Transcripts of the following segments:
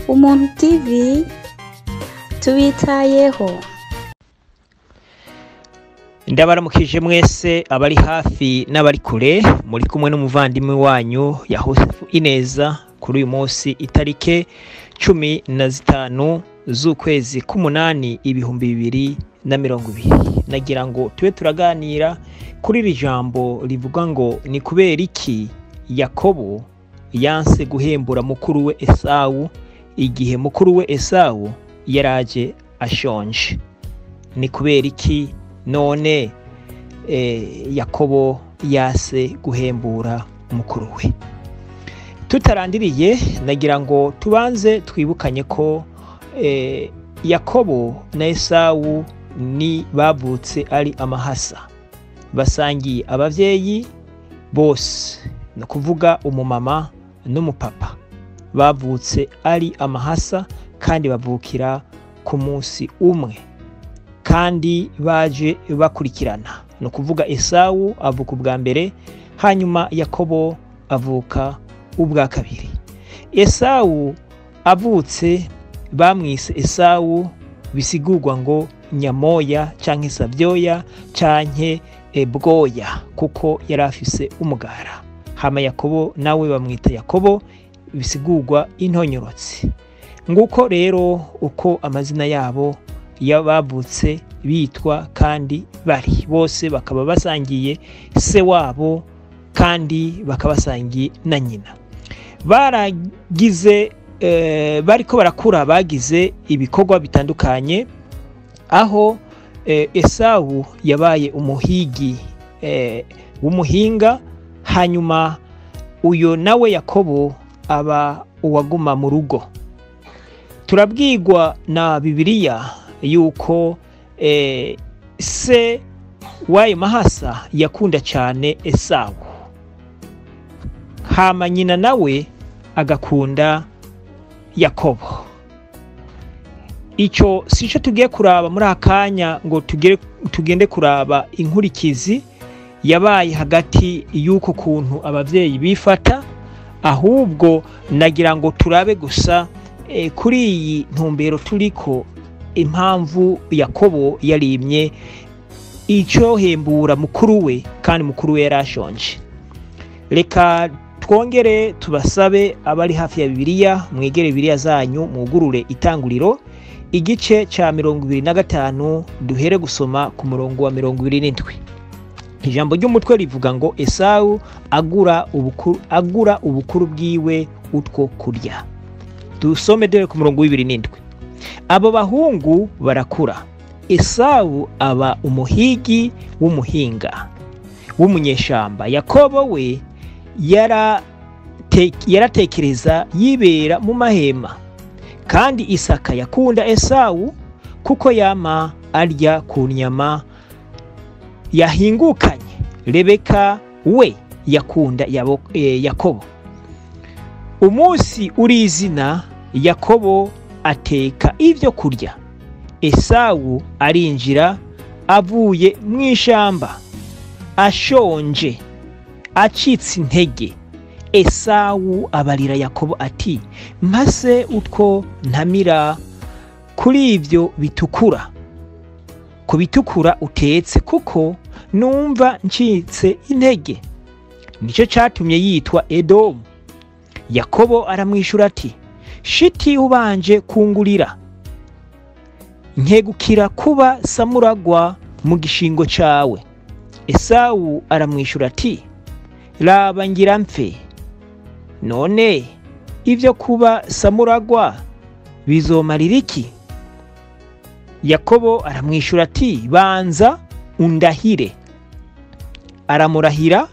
Umuntu TV tubitayeho. Ndabaramukije mwese abari hafi n'abari kure, muri kumwe n'umuvandimwe wanyu Yahosefu Ineza kuri uyu munsi itarike 15 z'ukwezi k'umunani 2020. Nagira ngo tube turaganira kuri iri jambo rivuga ngo ni kubera iki Yakobo yanse guhembura mukuru we Esawu igihe mukuru we Esawu yaraje ashonje. Ni kubera iki none Yakobo yase guhembura mukuru we? Tutarandiriye, nagira ngo tubanze twibukanye ko Yakobo na Esawu ni bavutse ari amahasa, basangiye abavyeyi bose, ni kuvuga umumama n'umupapa. Bavutse ari amahasa kandi bavukira ku munsi umwe, kandi baje bakurikirana. Ni ukuvuga Esawu avuka ubwa mbere, hanyuma Yakobo avuka ubwa kabiri. Esawu avutse bamwise Esawu, bisigurwa ngo nyamoya canke savyoya canke bwoya, kuko yari afise umugara. Hama Yakobo nawe bamwita Yakobo, bisigurwa intonyorotsi. Nguko rero uko amazina yabo yabavutse bitwa, kandi bari bose bakaba basangiye se wabo, kandi bakaba basangiye na nyina. Baragize bariko barakura, bagize ibikorwa bitandukanye, aho Esawu yabaye umuhigi w'umuhinga, hanyuma uyo nawe Yakobo aba uwaguma mu rugo. Turabwirwa na Bibiliya yuko se w'ayo mahasa yakunda cyane Esawu, hama nyina nawe agakunda Yakobo. Ico sico tugiye kuraba muri akanya ngo tugende kuraba inkurikizi yabaye hagati y'uko kuntu abavyeyi bifata, ahubwo nagira ngo turabe gusa kuri iyi ntumbero turiko impamvu Yakobo yarimye ico hembura mukuru we, kandi mukuru we yarashonje. Reka twongere tubasabe abari hafi ya Bibiliya, mwegere Bibiliya zanyu, mwugurure Itanguriro igice ca 25, duhere gusoma ku murongo wa 27. Ijambo ry'umutwe rivuga ngo Esawu agura ubukuru bwiwe utwo kurya. Dusome dore ku murongo wa 27. Abo bahungu barakura, Esawu aba umuhigi w'umuhinga w'umunyeshamba, Yakobo we yaratekereza yibera mu mahema. Kandi Isaka yakunda Esawu kuko yama arya ku nyama yahingukanye. Rebeka we yakunda Yakobo. Umunsi urizina Yakobo ateka ivyo kurya, Esawu arinjira avuye mw'ishamba ashonje acitse intege. Esawu abarira Yakobo ati, mpase utwo ntamira kuri ivyo bitukura, ku bitukura utetse, kuko numva ncitse intege. Nico catumye yitwa Edomu. Yakobo aramwishura ati, shiti ubanje kungurira, nkegukira kuba samuragwa mu gishingo cawe. Esawu aramwishura ati, raba ngira mfe, none ivyo kuba samuragwa bizomarira iki? Yakobo aramwishura ati, banza undahire. Aramurahira,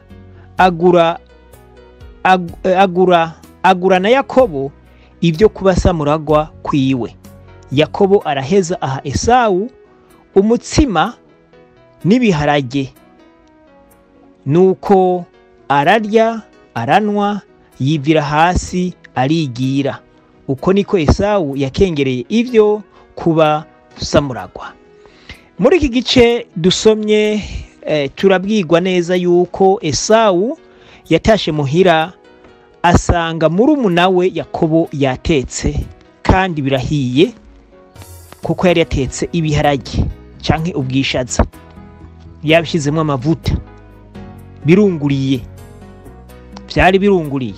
agura na Yakobo ivyo kuba samuragwa kwiwe. Yakobo araheza aha Esawu umutsima n'ibiharage, nuko ararya aranwa, yivira hasi arigira. Uko niko Esawu yakengereye ivyo kuba samuragwa. Muri iki gice dusomye turabwirwa neza yuko Esawu yatashe muhira asanga murumuna we Yakobo yatetse, Kandi birahiye, kuko yari yatetse ibiharage canke ubwishaza, yabishizemo amavuta, birunguriye, byari birunguriye.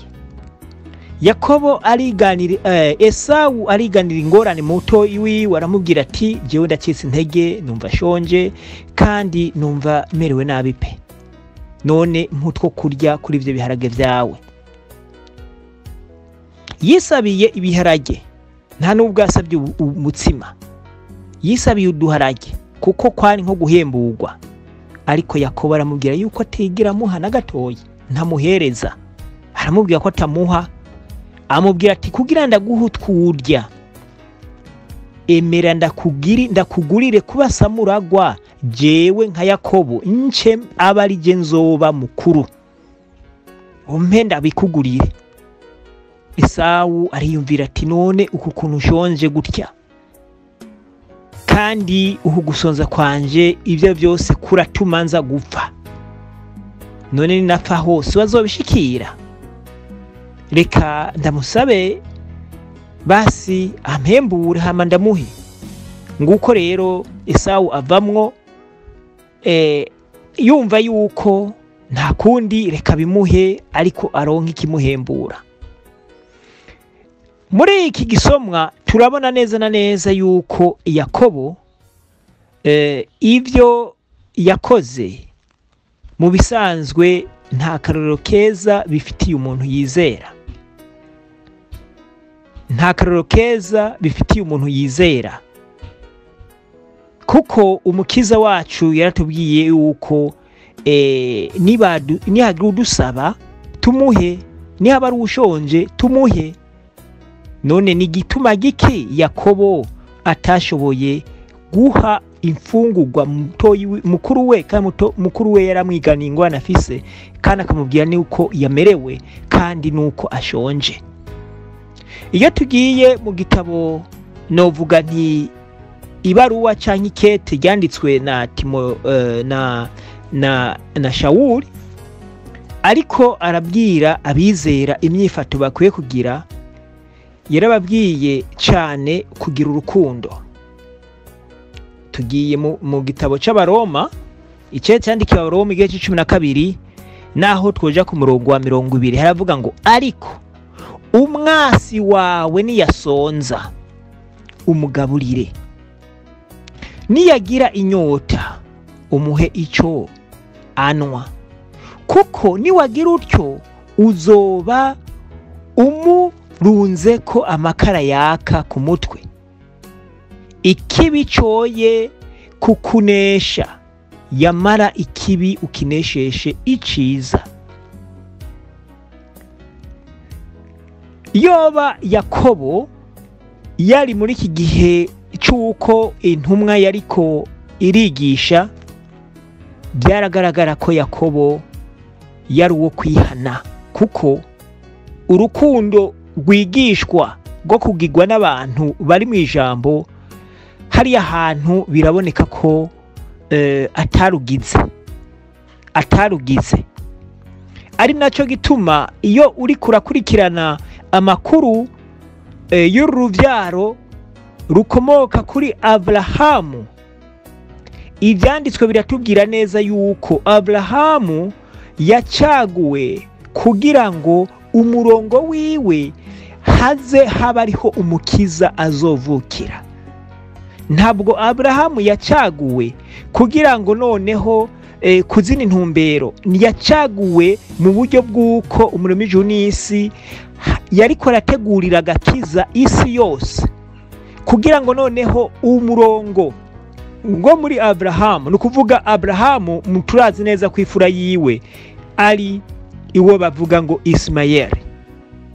Yakobo ariganira, Esawu ariganira ingorane muto wiwe, aramubwira ati: "Jewe ndacitse intege, numva shonje kandi numva merewe nabi pe. None nk'utwo kurya kuri ibyo biharage byawe." Yisabiye ibiharage, nta nubwo yasabye umutsima, yisabiye uduharage kuko kwari nko guhemburwa. Ariko Yakobo aramubwira yuko atigira amuha na gatoya, ntamuhereza. Aramubwira ko atamuha, amubwira ati: "Kugira ndaguhe utwurya, emera ndakugurire kuba samuragwa, jewe nka Yakobo nce aba ari je nzoba mukuru, umpe ndabikugurire." Esawu ariyumvira ati: "None uku kuntu ushonje gutya, kandi uku gusonza kwanje, ibyo byose kuratuma nza gupfa. None ninapfa hose bazobishikira. Reka ndamusabe basi ampembure, hama ndamuhe." Nguko rero Esawu avamwo yumva yuko nta kundi, reka bimuhe, ariko aronke ikimuhembura. Muri iki gisomwa turabona neza na neza yuko Yakobo ibyo yakoze mu bisanzwe nta karorero keza bifitiye umuntu yizera, nta karorero keza bifitiye umuntu yizera, kuko Umukiza wacu yaratubwiye yuko nihagira udusaba tumuhe, nihaba ari ushonje tumuhe. None ni igituma giki Yakobo atashoboye guha imfungurwa mukuru we, kandi mukuru we yaramwiganiye ingwane afise, kandi akamubwira nuko yamerewe kandi nuko ashonje? Iyo tugiye mu gitabo, novuga nti ibaruwa canke ikete ryanditswe na Timo, na Shawuli, ariko arabwira abizera imyifato bakwiye kugira, yarababwiye cyane kugira urukundo. Tugiye mu gitabo c'Abaroma, icete cyandikiwe Abaroma, igice c'12, naho twoja ku murongo wa 20, haravuga ngo: "Ariko umwasi wawe niyasonza umugaburire, niyagira inyota umuhe icyo anwa, kuko niwagira utyo uzoba umurunze ko amakara yaka ku mutwe. Ikibi coye kukunesha, yamara ikibi ukinesheshe iciza." Yoba Yakobo yari muri iki gihe cy'uko intumwa yariko irigisha, byaragaragara ko Yakobo yari uwo kwihana, kuko urukundo rwigishwa rwo kugirwa n'abantu bari mu ijambo hariya hantu biraboneka ko atarugize. Ari nacyo gituma iyo uri kurakurikirana amakuru y'urubyaro rukomoka kuri Aburahamu, ibyanditswe biratubwira neza yuko Aburahamu yacaguwe kugira ngo umurongo wiwe haze haba ariho Umukiza azovukira. Ntabwo Aburahamu yacaguwe kugira ngo noneho kuzina intumbero, yacaguwe mu buryo bw'uko umurimo w'ijuru n'isi yariko arategurira agakiza isi yose, kugira ngo noneho umurongo ngo muri Aburahamu, ni ukuvuga Aburahamu turazi neza ko ifura yiwe ari iwo bavuga ngo Isimayeli,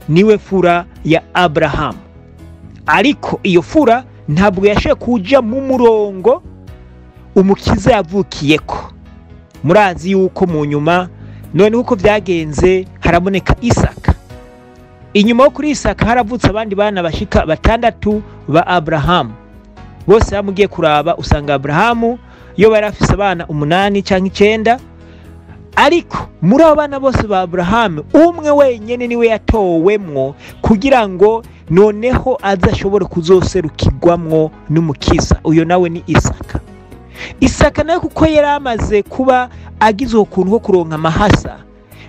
niwe fura ya Aburahamu. Ariko iyo fura ntabwo yashoboye kuja mu murongo Umukiza yavukiyeko. Murazi yuko mu nyuma noneho uko byagenze, haraboneka Isaka. Inyuma yo kuri Isaka haravutse abandi bana bashika batandatu ba Aburahamu. Bose bamugiye kuraba, usanga Aburahamu iyo bari afise abana umunani cyangwa icenda. Ariko muri abo bana bose ba Aburahamu, umwe wenyine niwe yatowemwo kugira ngo noneho aze ashobore kuzoserukirwamwo n'umukiza. Uyo nawe ni Isaka. Isaka nawe kuko yari amaze kuba agize ukuntu ko kuronka amahasa,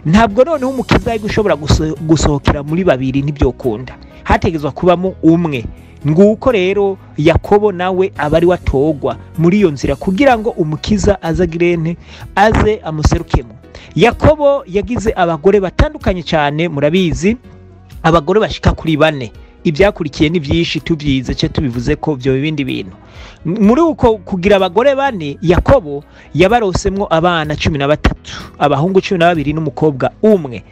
ntabwo noneho umukiza yari gushobora gusohokera muri babiri, ntibyokunda, hategezwa kubamo umwe. Nguko rero Yakobo nawe aba ari watogwa muri iyo nzira kugira ngo umukiza aze agirente, aze amuserukemo. Yakobo yagize abagore batandukanye cyane, murabizi, abagore bashika kuri 4. Ibyakurikiye ni byinshi, tubyize cyo tubivuze ko byo bindi bintu. Muri uko kugira abagore 4, Yakobo yabarosemwo abana 13, abahungu 12 n'umukobwa umwe.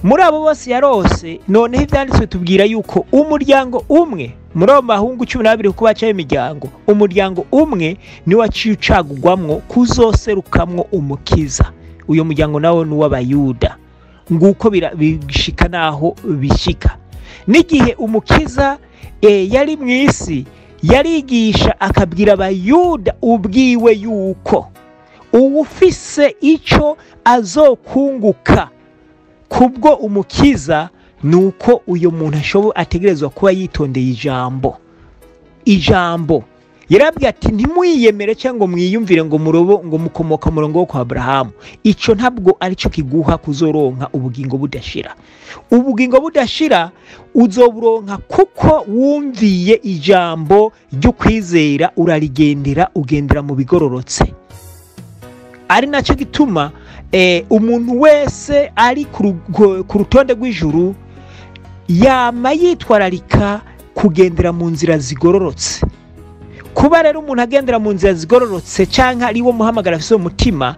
Muri abo bose yarose, noneho ibyanditswe tubwira yuko umuryango umwe muri abo bahungu 12, kuko bacaye imiryango, umuryango umwe ni waciye ucagugwamwo kuzoserukamwo umukiza. Uyo muryango nawo ni uw'Abayuda. Nguko bishika naho bishika. N'igihe umukiza yari mu isi, yarigisha akabwira Abayuda ubwiwe yuko uwufise ico azokunguka kubwo umukiza nuko uyo muntu ategerezwa kuba yitondeye ijambo. Ijambo yarabwiye ati ntimwiyemere cyangwa mwiyumvire ngo murobo ngo mukomoka murongo wo kwa Abrahamu. Ico ntabwo arico kiguha kuzoronka ubugingo budashira. Ubugingo budashira uzoburonka kuko wumviye ijambo ryo kwizera, urarigendera, ugendera mu bigororotse. Ari nacyo gituma umuntu wese ari ku rutonde rw'ijuru yama yitwararika kugendera mu nzira zigororotse. Kuba rero umuntu agendera mu nzira zigororotse canke ari wo muhamagara afise umutima,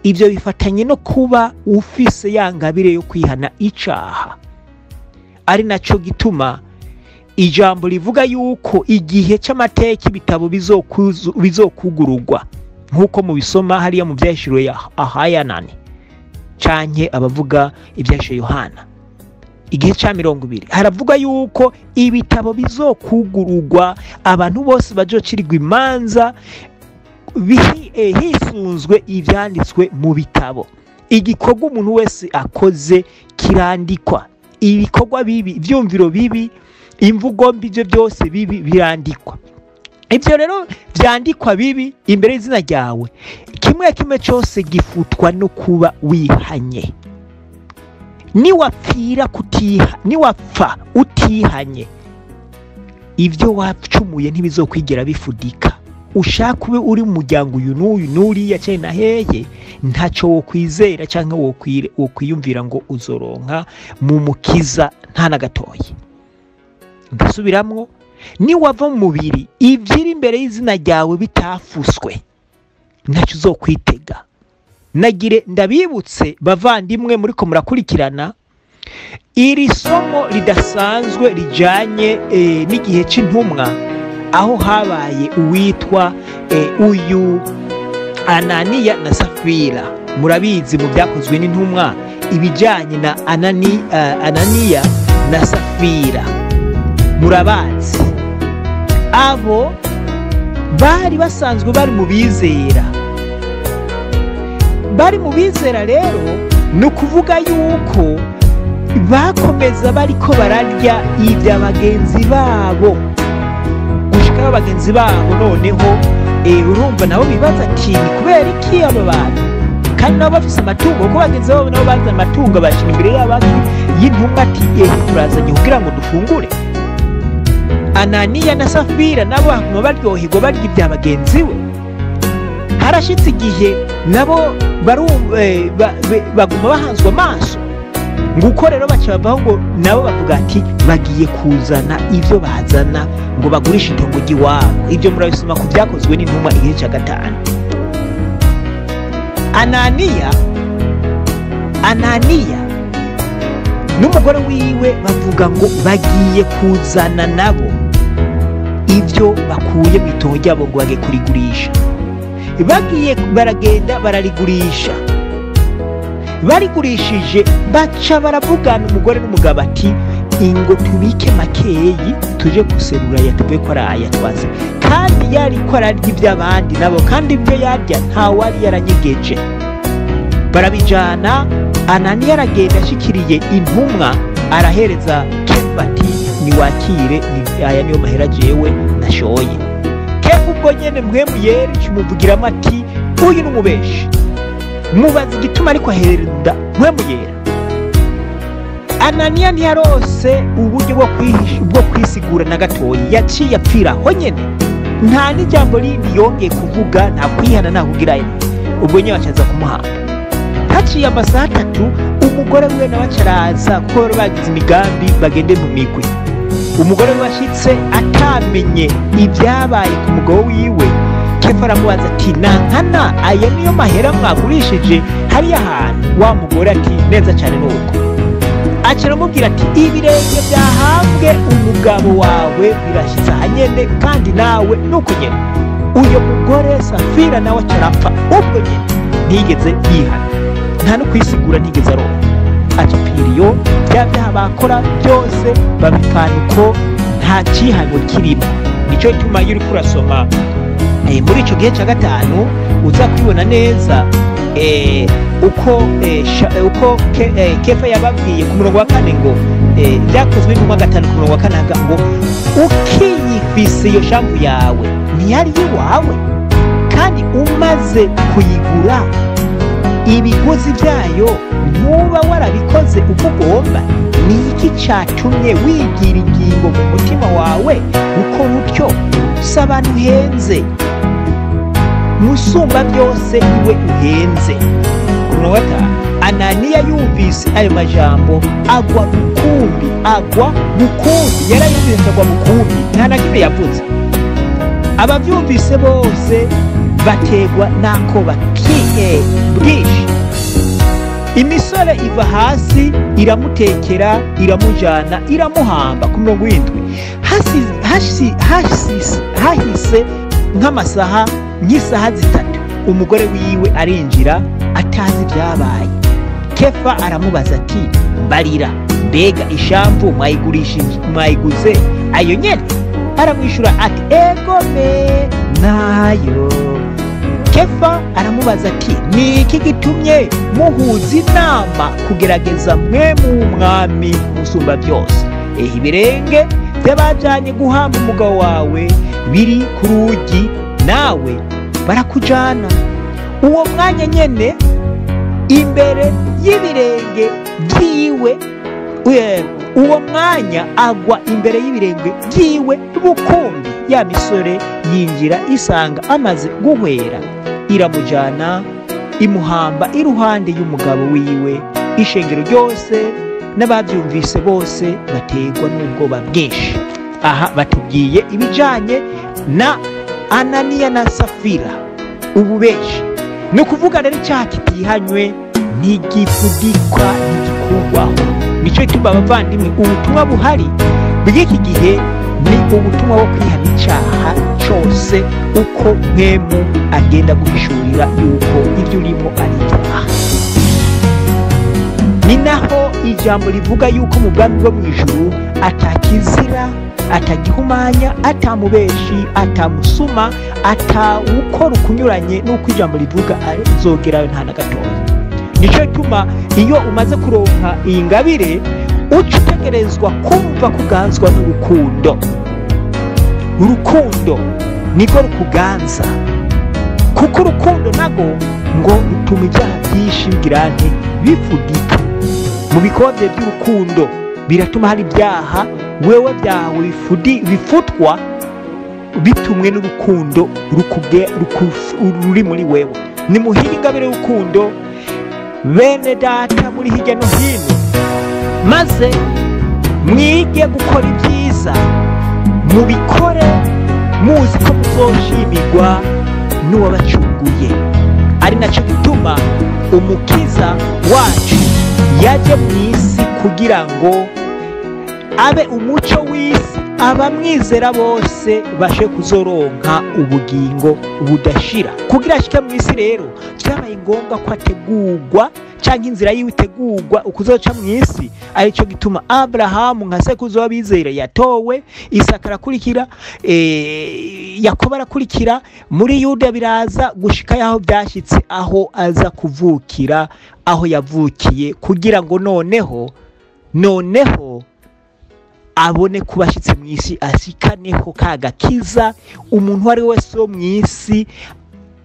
ibyo bifatanye no kuba ufise ya ngabire yo kwihana icaha. Ari naco gituma ijambo rivuga yuko igihe c'amateka ibitabo bizokugururwa, nkuko mubisoma hariya mu Vyahishuriwe ya Ahayanani canke abavuga ivyahishuriwe Yohana igihe ca 20, haravuga yuko ibitabo bizokugururwa, abantu bose bazocirirwa imanza hisunzwe ivyanditswe mu bitabo. Igikorwa umuntu wese akoze kirandikwa, ibikorwa bibi, ivyumviro bibi, imvugo mbi, ivyo byose bibi birandikwa. Ibyo rero vyandikwa bibi imbere y'izina ryawe, kimwe kimwe cyose gifutwa no kuba wihanye. Niwapfira kutiha, niwapfa utihanye, ibyo wacumuye ntibizokwigera bifudika. Ushaka ube uri mu muryango uyu n'uyu n'uriya cyane na heye, ntacyo wokwizera cyangwa wokwiyumvira ngo uzoronka mu mukiza nta na gatoya. Ndasubiramwo, niwava mu mubiri ivyiri imbere y'izina ryawe bitafuswe, ntacyo uzokwitega. Nagire ndabibutse bavandimwe muriko murakurikirana iri somo ridasanzwe rijanye n'igihe c'intumwa, aho habaye uwitwa uyu Ananiya na Safira. Murabizi mu byakozwe n'intumwa ibijanye na Ananiya na Safira, murabazi. Abo bari basanzwe bari mu bizera, bari mu bizera rero ni ukuvuga yuko bakomeza bariko bararya ibya bagenzi babo gushika bagenzi babo. Noneho urumva nabo bibaza ati ni kubera iki aba bantu kandi nabo bafise amatungo, kuko bagenzi babo nabo bazana amatungo bashira imbere y'abandi y'intumwa ati turazanye kugira ngo dufungure. Ananiya na Safira nabo baguma baryoherwa barya ibya bagenzi we. Harashitse igihe nabo baguma bahanzwe amaso. Nguko rero baca bavaho ngo nabo bavuga ati bagiye kuzana ivyo bazana ngo bagurishe itongo ry'iwabo. Ibyo murabisoma ku byakozwe n'intumwa igihe ca 5. Ananiya n'umugore wiwe bavuga ngo bagiye kuzana nabo ivyo bakuye mu itongo ryabo ngo bage kurigurisha. Bagiye baragenda bararigurisha. Barigurishije baca baravugana umugore n'umugabo ati ingo tubike makeyi tuje guserura yatuve ko araya twaze. Kandi yari ko ararya iby'abandi nabo, kandi ibyo yarya nta wari yaranyegeje. Barabijana. Ananiya aragenda ashikiriye intumwa, arahereza Kefa ati niwakire, aya niyo mahera jewe nashoye. Kefa ubwo nyene Mpwemu Yera kimuvugiramo ati uyu ni umubeshi. Mubaza igituma ariko aherenda Mpwemu Yera. Ananiya ntiyarose uburyo bwo kwisigura na gatoyi, yaciye apfira aho nyene, nta n'ijambo rindi yongeye kuvuga, nta kwihana, nta kugira ubwo nyene bacaza kumuhamba. Haciye amasaha 3 umugore wiwe nawe acaraza, kuko bari bagize imigambi bagende mu migwi. Umugore we ashitse atamenye ibyabaye ku mugabo wiwe, Kefa aramubaza ati nankana aya niyo mahera mwagurishije hariya hantu? Wa mugore ati neza cyane nuko. Aca aramubwira ati ibirenge byahambwe umugabo wawe birashyitse ahanyene, kandi nawe nuko nyene. Uyo mugore Safira nawe acarapfa ubwo nyene, ntigeze yihana, nta no kwisigura ntigeze aronka. Aca apfira iyo bya byaha bakora byose babipfana uko, nta cihano kirimo. Nico gituma iyo uriko urasoma muri ico gihe ca 5 uza kwibona neza uko Kefa yababwiye ku murongo wa 4 ngo byakozwe n'intumwa 5 ku murongo wa 4 ngo ukiyifise iyo shampu yawe ntiyari iwawe, kandi umaze kuyigura ibiguzi byayo ntuba warabikoze uko ugomba. Ni iki catumye wigira ingingo mu mutima wawe gukora utyo? Si abantu uhenze, musumba byose iwe uhenze. Ku murongo wa 5 Ananiya yumvise ayo majambo agwa bukumbi, agwa bukumbi, yarayumvise agwa bukumbi, nta na kimwe yavuze. Abavyumvise bose bategwa n'akoba bwinshi. Imisore iva hasi iramutekera, iramujana, iramuhamba. Ku murongo wa 7 hahise nk'amasaha nk'isaha 3 umugore wiwe arinjira atazi ibyabaye. Kefa aramubaza ati mbarira, mbega ishampu mwayiguze ayo nyene? Aramwishura ati egome nayo. Kefa aramubaza ati ni iki gitumye muhuza inama kugerageza mwe mu mwami musumba byose? Ibirenge by'abajanye guhamba umugabo wawe biri ku rugi, nawe barakujana. Uwo mwanya nyene imbere y'ibirenge byiwe, uwo mwanya agwa imbere y'ibirenge byiwe bukumbi. Ya misore yinjira isanga amaze guhwera, iramujana imuhamba iruhande y'umugabo wiwe. Ishengero ryose n'ababyumvise bose bategwa n'ubwoba bwinshi. Aha batubwiye ibijanye na Ananiya na Safira, ububeshi. Ni ukuvuga rero icyaha kitihanywe ntigifudikwa, ntigikugwaho. Nico gituma abavandimwe ubutumwa buhari bw'iki gihe ni ubutumwa bwo kwihana icyaha cyose, uko Mpwemu agenda guhishurira yuko ibyo urimo ari ibyaha. Ni naho ijambo rivuga yuko mu bwami bwo mu ijuru atakizira, atagihumanya, atamubeshi, atamusuma, atawukora ukunyuranye n'uko ijambo rivuga azogerayo nta na gatoya. Nico gituma iyo umaze kuronka iyi ngabire uca utegerezwa kumva kuganzwa n'urukundo. Urukundo niko rukuganza, kuko urukundo nago ngo rutuma ibyaha byinshi bigirante bifudika. Mu bikorwa by'urukundo biratuma hari ibyaha wewe byawe bifutwa bitumwe n'urukundo ruri muri wewe. Ni muhire ingabire y'urukundo bene data muri hirya no hino, maze mwige gukora ibyiza, mubikore muzi ko muzoshimirwa n'uwabacunguye. Ari nacyo gituma umukiza wacu yaje mu isi kugira ngo abe umuco w'isi. Abamwizera bose bashe kuzoronka ubugingo budashira. Kugira ashike mu isi rero byabaye ngombwa ko ategurwa, cyangwa inzira yiwe itegurwa ukuzoca mu isi. Aricyo gituma Abrahamu nka sekuruza w'abizera yatowe, Isaka arakurikira, Yakobo arakurikira, muri Yuda biraza gushika yaho byashyitse aho aza kuvukira, aho yavukiye, kugira ngo noneho abone kuba ashyitse mu isi, ashikaneho ka gakiza umuntu uwo ari we wese wo mu isi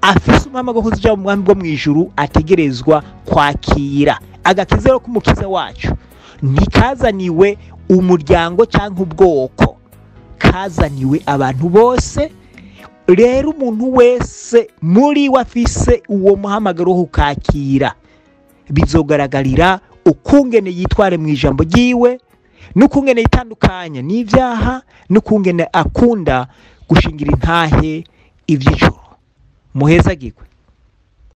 afise umuhamagaro wo kuja mu bwami bwo mu ijuru ategerezwa kwakira. Agakiza rero k'umukiza wacu ntikazaniwe umuryango cyangwa ubwoko, kazaniwe abantu bose. Rero umuntu wese muri we afise uwo muhamagaro wo kukakira, bizogaragarira ukungene yitware mu ijambo ryiwe, n'ukungene yitandukanya n'ibyaha, n'ukungene akunda gushingira intahe iby'ijuru. Muhezagirwe.